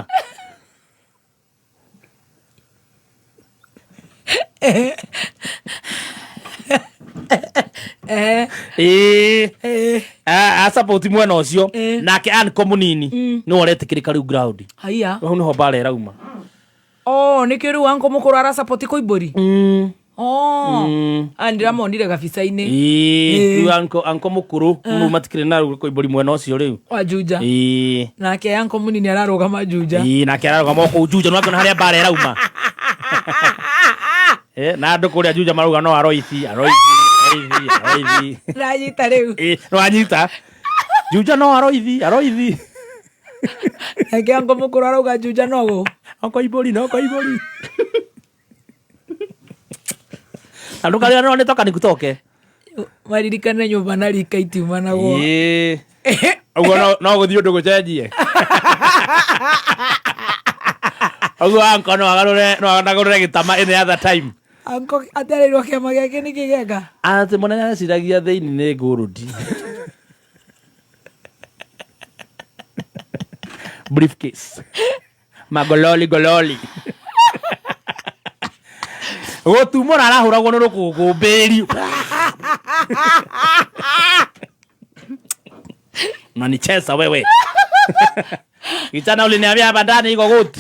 Eh. Ĩĩ. Eh. Asapoti mwena ũcio Eh. nake uncle mũnini nĩwe ũretĩkĩrĩka rĩu ground. Haiya. Hau nĩho mbara ĩrauma. Oh, nĩkĩo rĩu uncle mũkũrũ arasapoti Koimbũri. Oh. Ah, ndĩramonire gabica-inĩ. Ĩĩ rĩu uncle mũkũrũ rĩu matikĩrĩ na rĩu Koimbũri mwena ũcio rĩu. Wa Juja. Ĩĩ. Nake uncle mũnini ararũgama Juja. Ĩĩ nake ararũgama o kũu Juja nĩwakĩona harĩa mbara ĩrauma. Eh, na andũ kũrĩa Juja marauga no aroithi aroithi aroithi aroithi. Ndanyita rĩu. Ĩĩ nĩwanyita. Juja no aroithi aroithi. Nake uncle mũkũrũ arauga Juja no gũ. No Koimbũri no Koimbũri. Andũ karĩa no nĩ toka nikutoke. Maririkane nyũmba na rika itiumanagwo. Ĩĩ. Ũguo no gũthiĩ ũndũ gũcenjie. Ũguo uncle no agarũre no anagũrũre gĩtama any other time. Uncle atarĩirwo kĩama gĩake nĩkĩ gĩeka. Atĩ mũnene areciragia thĩinĩ nĩ ngũrũndi. Briefcase. Magololi gololi. Gũtumũra arahũragwo nĩ rũkũngũ mbĩri. Unanicheza wewe. Kijana uliniambia hapa ndani iko good.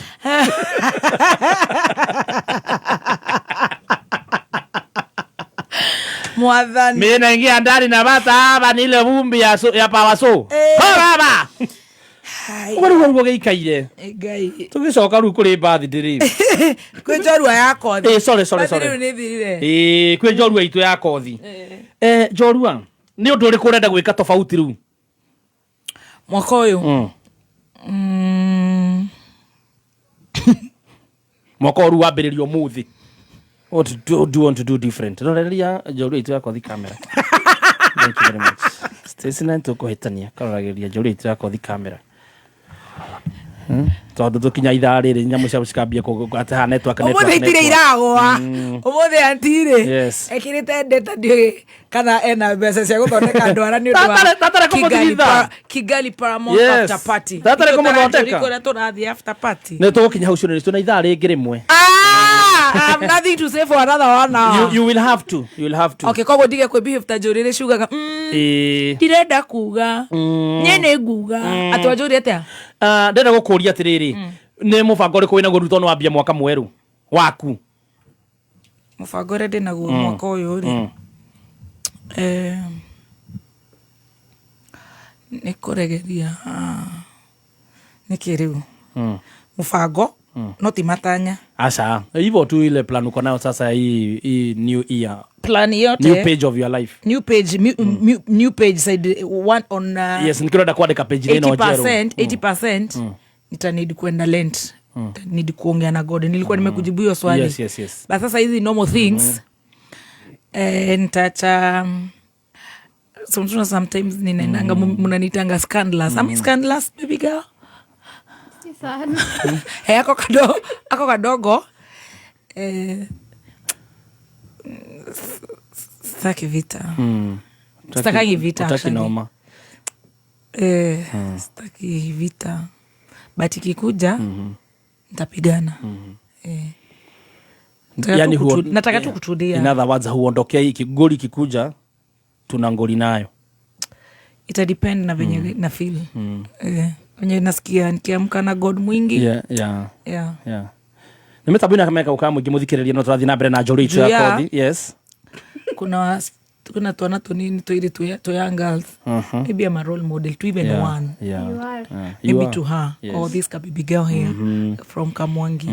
Mwathani. Mimi naingia ndani na bata hapa ni ile vumbi ya power saw. Eh. Ho baba. Hai. Ũguo nĩguo nĩguo gĩikaire. Ngai. Tũgĩcoka rĩu kũrĩ birthday rĩ. Kwĩ njorua ya kothi. Eh, sorry, sorry, Birthday sorry. rĩu nĩ thirire. Ĩĩ kwĩ njorua itũ ya kothi. Eh, njorua nĩ ũndũ ũrĩkũ ũrenda gwĩka tofauti rĩu? Mwaka ũyũ. Mm. Mwaka ũyũ rĩu wambĩrĩria ũmũthĩ. What do you want to do different? Roreria njorua itũ ya kothi kamera. Thank you very much. Stacy na nĩtũkũhĩtania karoragĩria njorua itũ ya kothi kamera. Tondå tå kinya ithaa rä rä nyamå ciao cikambia atĩ haha network, Ũmũthĩ network, itirĩ network. iragwa. Ũmũthĩ antirĩ. Yes. Ekĩrĩte ndeta ndiũĩ kana ena mbeca cia gũthondeka ndwara nĩ ũndũ wa Tatarĩ Kigali kũmũthitha. Kigali Paramount Yes. after party. Tatarĩ Ithuĩ kũmũthondeka. tũrathiĩ kũrĩa tũrathiĩ after party. Nä tå gå kinya hau cio nä na ithaa rä ngä rä mwe. Ah, I have nothing to say for another one hour. You will have to, you will have to. Okay, koguo ndige kwĩ ta njũrĩrĩ ciugaga Ĩĩ. ndirenda kuga niĩ nĩ nguga atĩ wanjũria atĩa. Ah, ndĩrenda gũkũria atĩrĩrĩ, nĩ mũbango ũrĩkũ wĩnaguo rĩu tondũ nĩwambia mwaka mwerũ waku? Mũbango ũrĩa ndĩ naguo mwaka ũyũ rĩ, nĩ kũregeria nĩkĩ rĩu mũbango no ti matanya. Aca, hivyo tu, ile plan uko nayo sasa hii new year, Plan yote. New page of your life. New page, new page side one on Yes, nikĩrenda kwandĩka page ĩno njerũ. 80%, 80% nitaneed kwenda Lent, nitaneed kuongea na God. Nilikuwa nimekujibu hiyo swali. Yes. But sasa hizi normal things, nitacha sometimes ninaendanga, mnanitanga scandalous. I'm scandalous, baby girl. Si sana. Hey, ako kadogo, ako kadogo, sitaki vita. Sitakangi vita, Hutaki actually. noma. Sitaki vita, but ikikuja nitapigana. Nataka Yani tu nataka tu kutulia. In other words, huondokei goli ikikuja, tuna ngoli nayo. Ita depend na venye na feel, venye nasikia nikiamka na God mwingi. Yeah. Yeah. Nä mä tambo ina meka gå muingä må thikä rä ria no tå rathiä na mbere na njå itå Juu ya kothi, yes. Kuna twana tunini tuiri tu young girls. Maybe I'm a role model to even one. You are. You Maybe are. to her or this ka baby girl here from Kamwangi.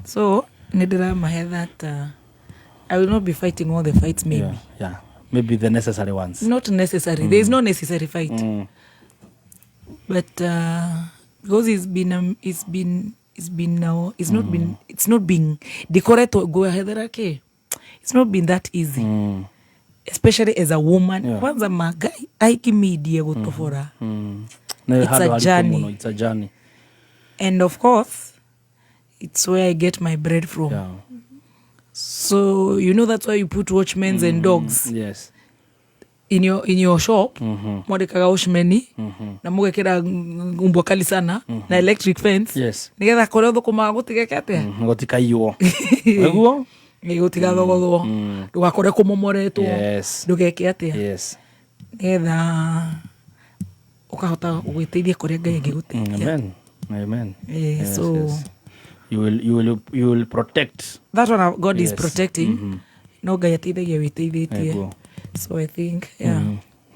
So nĩndĩramahe that I will not be fighting all the fights, maybe. Yeah. Maybe the necessary ones. Not necessary. There is no necessary fight, but because it's been now it's not been ndikoretwo ngwehethera ki, it's not been that easy, especially as a woman. Kwanza magai aikimidie gutobora. Nĩ It's a handũ haritũ journey. mũno, it's a journey. And of course it's where I get my bread from. So you know that's why you put watchmen and dogs in your shop. Mwandĩkaga watchmeni na mũgekĩra mbwa kali sana na electric fence nĩgetha kũrĩa ũthũkũmaga gũtigeke atĩa? Gũtikaiywo nĩguo. Ĩ, gũtigathogothwo, ndũgakore kũmomoretwo, ndũgeke atĩa, nĩgetha ũkahota gwĩteithia kũrĩa Ngai angĩgũteithia. Amen, amen. So You will protect. That one, God is protecting. No Ngai ateithagia wĩteithĩtie. Nĩguo. So I think, yeah.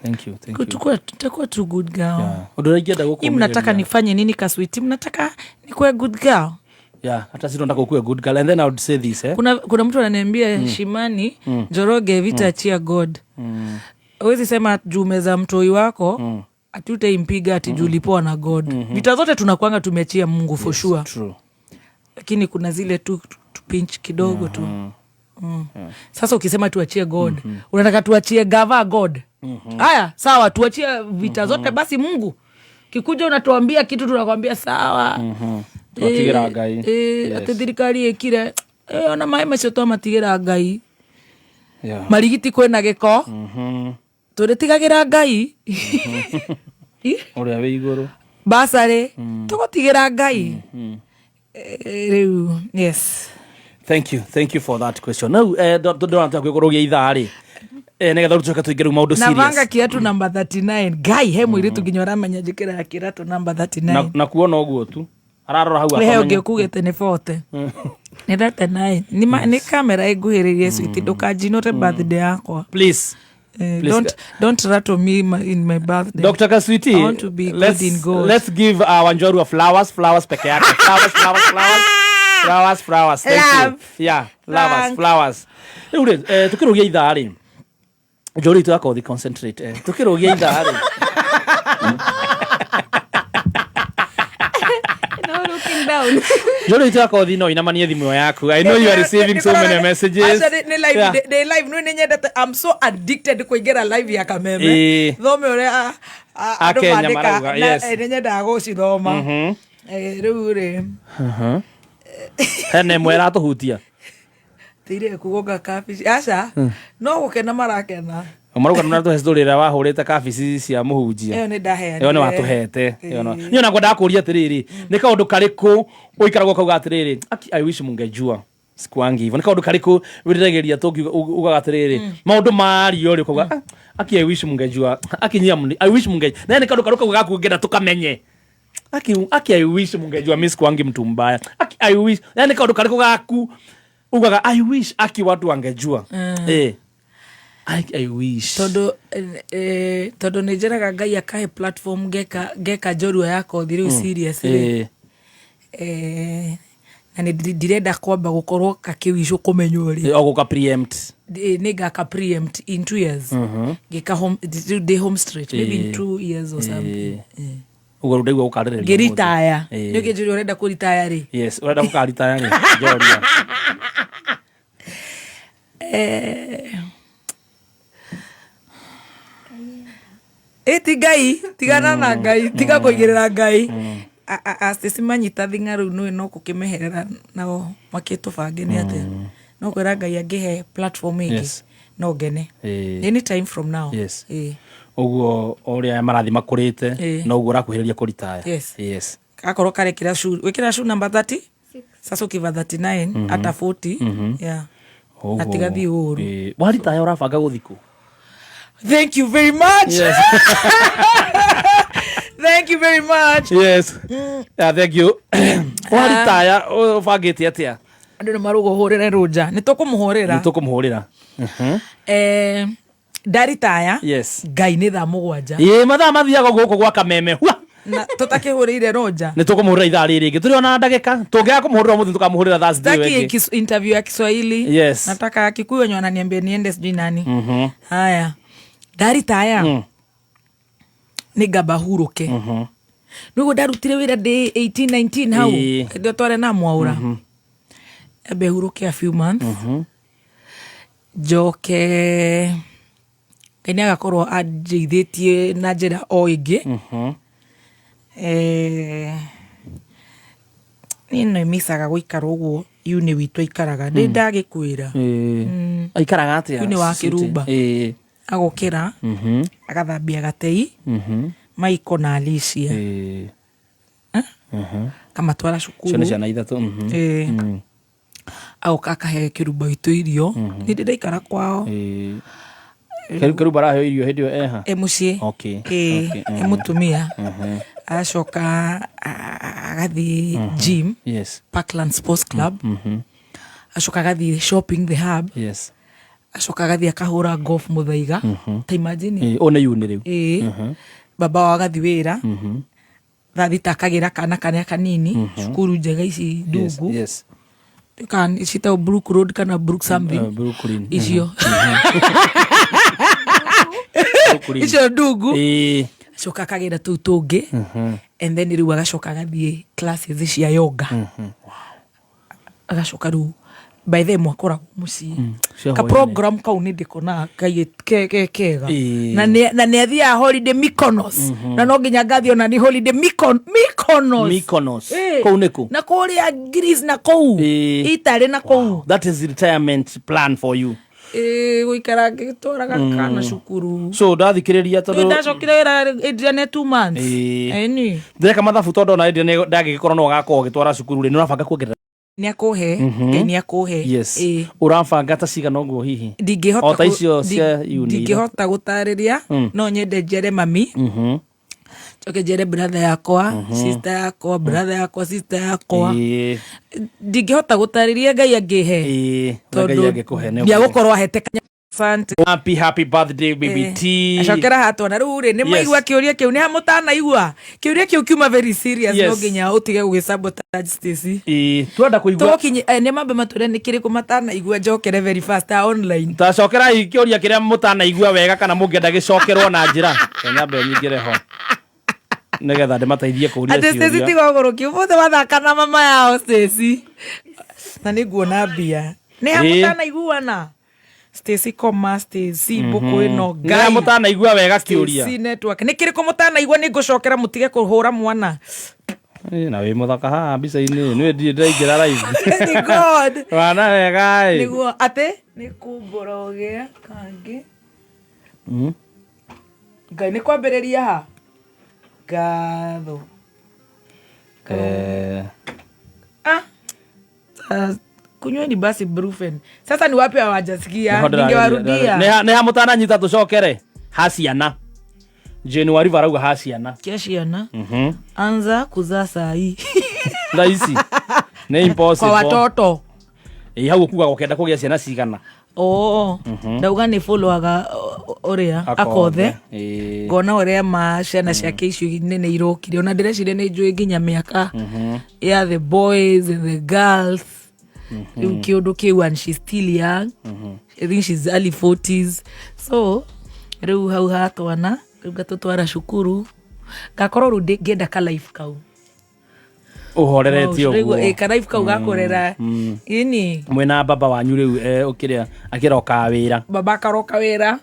Thank you, thank you. Tutakuwa tu good girl. Yeah. Ũndũ ũrĩa ingĩenda Hii mnataka gũkũmĩrĩria- nifanye nini, kaswiti? Mnataka nikuwe good girl? Yeah, hata si tunataka ukuwe good girl, and then I would say this, eh? Kuna mtu ananiambia, "Shimani Njoroge, vita achia God." Huwezi sema juu umeza mtoi wako ati utaimpiga ati juu ulipoa na God. Vita zote tunakwanga tumeachia Mungu for sure. True. Lakini kuna zile tu pinch kidogo tu. Sasa ukisema tuachie God, unataka tuachie gava God? Haya, sawa, tuachie vita zote basi Mungu. Kikuja unatuambia kitu, tunakwambia sawa. Twatigĩra Ngai. Atĩ thirikari ĩkire, ona maĩ macio twamatigĩra Ngai. Marigiti kwĩna gĩko, tũrĩtigagĩra Ngai. Ũrĩa wĩ igũrũ. Basarĩ tũgũtigĩra Ngai. Rĩu yes. Thank you, thank you for that question. Now ndona twakwikorwo ithaa rĩ, nĩgetha rĩu tũcoke tũingĩre rĩu maũndũ serious. Navanga kiatu namba 39. Ngai he mũirĩtu nginya ũramenya njĩkĩraga kĩratũ namba 39. Na kuona ũguo tu ararora hau He akamenya. ũngĩ ũkugĩte nĩ 40, nĩ 39. Nĩ kamera ĩnguhĩrĩrie. Switi, ndũkanjinũre birthday yakwa. Please. Please. Don't rattle me in my birthday. Dr. Kaswiti, I want to be good in God. Let's give Wanjoru a flowers, flowers peke yake. Flowers, flowers, flowers. Flowers, flowers. Thank Love. you. Yeah, flowers, Thanks. flowers. Rĩu rĩ, tukĩrũgia ithaa rĩ, Njori itũ yakothi concentrate. Tukĩrũgia ithaa rĩ. No looking down. Njori itũ yakothi no inamanie thimũ yaku. I know you are receiving so many messages. Aca, nĩ live, nĩ live nĩ nyendete. I'm so addicted kũingĩra live ya Kameme Ĩĩ. thome ũrĩa andũ Akenya mandĩka, marauga, na, yes. nĩ nyendaga gũcithoma. Rĩu rĩ Hena ĩmwe ĩratũhutia. Tĩire kugonga kabici aca no gũkena marakena. Marauga nĩ ũratũhe story ĩrĩa wahũrĩte kabici cia mũhunjia. Ĩyo nĩ ndaheanire. Ĩyo nĩ watũhete. Ĩyo no. Niĩ ona ngwendaga kũria atĩrĩrĩ, nĩ kaũndũ karĩkũ ũikaragwo ũkauga atĩrĩrĩ, aki I wish mungejua sikuangi hivyo. Nĩ kaũndũ karĩkũ wĩriragĩria tũngiuga ugaga atĩrĩrĩ, maũndũ mario rĩ ũkauga, "Ah, aki I wish mungejua, aki nyia I wish mungejua." Na nĩ kaũndũ karĩkũ kauga gaku ũngĩenda tũkamenye? Aki I wish mungejua mi sikuangi mtu mbaya. Aki I wish. Na nĩ kaũndũ karĩkũ gaku ugaga I wish aki watu wangejua. Eh. I wish. Tondũ tondũ nĩ njĩraga Ngai akahe platform ngeka njorua ya kothi rĩu serious rĩ. Na nĩ ndirenda kwamba gũkorwo kakĩwicũ kũmenywo rĩ. O gũka preempt. Nĩ ngaka preempt in 2 years. Ngĩka home, rĩu ndĩ home straight maybe in 2 years or something. Ũguo rĩu ndaigua gũkarĩrĩria. Ngĩritaya. Nĩ ũkĩnjũria ũrenda kũritaya rĩ? Yes, ũrenda gũkaritaya rĩ? Njoria. Ĩ ti Ngai, tigana na Ngai, tiga kũigĩrĩra Ngai. Stacy manyita thing'a rĩu nĩũĩ no gũkĩmeherera nao makĩtũbange nĩ atĩa. No kwĩra Ngai angĩhe platform ĩngĩ no ngene. Anytime from now. Ũguo o ũrĩa marathiĩ makũrĩte, noguo ũrakuhĩrĩria kũritaya. Yes. Yes. Akorwo karekĩra shoe, wĩkĩra shoe number 30? Sasa ukiva 39 hata 40. Yeah. Ũguo. Na tigathiĩ ũru. Waritaya ũrabanga gũthiĩ kũ? Thank you very much. Yes. Thank you very much. Yes. Yeah, thank you. Waritaya ũbangĩte atĩa? Andũ nĩ marauga ũhũrĩre Rũnja. Nĩ tũkũmũhũrĩra. Nĩ tũkũmũhũrĩra. Ndaritaya. Yes. Ngai nĩ thaa 7. Ĩĩ, mathaa mathiaga gũkũ gwa Kameme. Hua! Na tũtakĩhũrĩire Rũnja. Nĩ tũkũmũhũrĩra ithaa rĩrĩ rĩngĩ. Tũrĩ ona ndagĩka. Tũngĩaga kũmũhũrĩra ũmũthĩ tũkamũhũrĩra Thursday ĩyo Sitaki ĩngĩ. interview ya Kiswahili. Yes. Nataka ya Kikuyu wenye wananiambia niende sijui nani. Haya. Ndaritaya. Nĩ ngamba hurũke. Nĩguo ndarutire wĩra ndĩ 18, 19 hau. Hĩndĩ ĩyo twarĩ na Mwaũra. Ambe hurũke a few months. Njoke Ngai nĩ agakorwo anjĩithĩtie na njĩra o ĩngĩ. Niĩ nĩ micaga gũikara ũguo uni witũ aikaraga. Ndĩ ndagĩkwĩra. Aikaraga atĩa? Uni wa Kĩrumba. Agũkĩra, agathambia gatei, Maiko na Alicia. Akamatwara cukuru. Ciana ciana ithatũ. Agoka akahe Kĩrumba witũ irio. Nĩ ndĩ ndaikara kwao. Kĩrumba araheo irio hĩndĩ ĩyo eha? E mũciĩ. E mũtumia. Agacoka agathiĩ gym. Parkland Sports Club. Acoka agathiĩ shopping the hub. Acoka agathiĩ akahũra golf Mũthaiga. Ta imagine. Ũyũ nĩ uni rĩu. Baba wao agathiĩ wĩra. Thaa thita akagĩra kana karĩa kanini, cukuru njega ici ndungu. Kana citagwo Brook Road kana Brook something. Brooklyn. Icio. Brooklyn. Icio ndungu. Acoka akagĩra tũu tũngĩ. And then rĩu agacoka agathiĩ classes cia yoga. Agacoka rĩu by the mwakoragwo mũciĩ. Cia Ka hwaĩ-inĩ. program kau nĩ ndĩkonaga ke kega. Na nĩ athiaga holiday Mykonos. Na no nginya ngathiĩ ona nĩ holiday Mykonos. Mykonos. Kũu nĩ kũ? Na kũrĩa Greece na kũu. Italy na kũu. Wow. That is retirement plan for you. Gũikara ngĩtwaraga kana cukuru. So ndathikĩrĩria tondũ ndacokire wĩra Adrian 2 months. Ĩni. Ndĩreka mathabu tondũ ona Adrian ndangĩgĩkorwo no agakorwo agĩtwara cukuru rĩ, nĩ ũrabanga kuongerera? Nĩ akũhe, Ngai nĩ akũhe. Yes. Ũrabanga ta cigana ũguo hihi? Ndingĩhota O ta icio cia uni iria. Ndingĩhota gũtarĩria, no nyende njere mami. Njoke njere brother yakwa, sister yakwa, brother yakwa, sister yakwa. Ndingĩhota gũtarĩria Ngai angĩhe. Ngai Tondũ angĩkũhe nĩ nĩagũkorwo ahete kanya. Asante. Happy, happy birthday, baby T. Acokera hatwana rĩu rĩ, nĩ maigua kĩũria kĩu, nĩ ha mũtanaigua? Kĩũria kĩu kiuma very serious, no nginya ũtige gũgĩ-sabotage Stacy. Twenda kũigua. Tũgũkinye, nĩ mambe matwĩre nĩ kĩrĩkũ matanaigua, njokere very fast, online. Tacokerai kĩũria kĩrĩa mũtanaigua wega kana mũngĩenda gĩcokerwo na njĩra. Reke nyambe nyingĩre ho. Nĩgetha ndĩmateithie kũũria Atĩ Stacy ciũria. tiga ũgũrũki, ũmũthĩ wathaka na mama yao Stacy. Na nĩ nguona mbia. Nĩ ha mũtanaiguana? Stacy koma, Stacy mbũkũ ĩno, Nĩ ha Ngai. mũtanaigua wega kĩũria? Stacy network. Nĩ kĩrĩkũ mũtanaigua? Nĩ ngũcokera mũtige kũhũra mwana. Na wĩ mũthaka haha mbica-inĩ nĩ ndirĩ ndĩraingĩra live. Ni God. Wana wega ĩ. Nĩguo atĩ nĩ kumbũra ũgĩa kangĩ. Ngai nĩ kwambĩrĩria ha ngatho. Ah. Sasa, kunyweni basi brufen. Sasa ni wapi hawajasikia? Nĩho ndĩrageria- Ningewarudia. Nĩ ha mũtananyita tũcokere ha ciana. Jane Wariva arauga ha ciana. Kia ciana. Anza kuzaa saa hii. Thaa ici nĩ impossible. Kwa watoto. Ĩ hau ũkugaga ũkenda kũgĩa ciana cigana? Oo. Ndauga nĩ followaga ũrĩa akothe. Ĩ. Ngona ũrĩa ma ciana ciake icio nene irokire ona ndĩreciria nĩ njũĩ nginya mĩaka ya the boys and the girls. Rĩu kĩũndũ kĩu, and she's still young. I think she's early 40s. So rĩu hau hatwana rĩu ngatũtwara cukuru, ngakorwo rĩu ngĩenda ka life kau. Ũhoreretie Ũguo. ũguo. Ka life kau gakũrera ini. Mwĩna baba wanyu rĩu ũkĩrĩa akĩrokaga wĩra. Baba akaroka wĩra,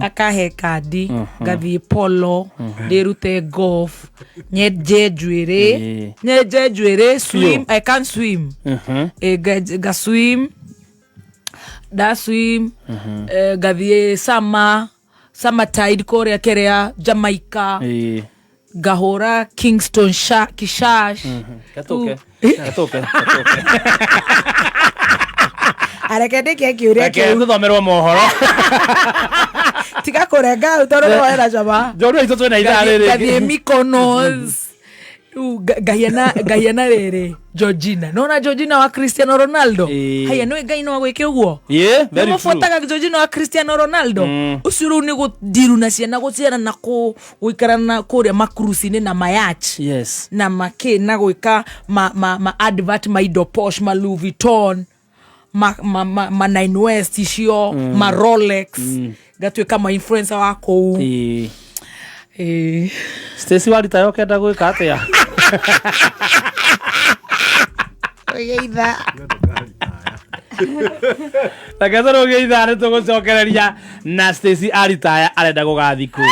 akahe kandi, ngathiĩ polo, ndĩrute golf, nyenje njuĩrĩ. Nyenje njuĩrĩ, swim. I can swim. Nga swim, nda swim, ngathiĩ summer tide kũrĩa kĩrĩa Jamaica. Ngahũra Kingston Kishash. Gatũke. Gatũke. Gatũke. Areke ndĩkie kĩũria Reke kĩu. tũthomerwo mohoro. Tiga kũrenga hau tondũ nĩwoera cama. Njorua itũ twĩna ithaa rĩrĩ. Ngathiĩ Mykonos. Rĩu ngahiana rĩrĩ Georgina, nona Georgina wa Cristiano Ronaldo. Haya, nĩ Ngai no agwĩke ũguo. Yeah, very true. Nĩmũbuataga Georgina wa Cristiano Ronaldo ũcio rĩu nĩ gũthiru na ciana gũciara na gũikara na kũrĩa makruci-inĩ na mayach na makĩ na gwĩka ma advert ma indo posh, ma Louis Vuitton, ma Nine West icio, ma Rolex, ngatuĩka ma influencer wa kũu. Ĩĩ. Stacy warita ũkenda gwĩka atĩa? Ũgeitha. Reke tũrũgie ithaa nĩ tũgũcokereria na Stacy aritaya arenda gũgathiĩ kũ.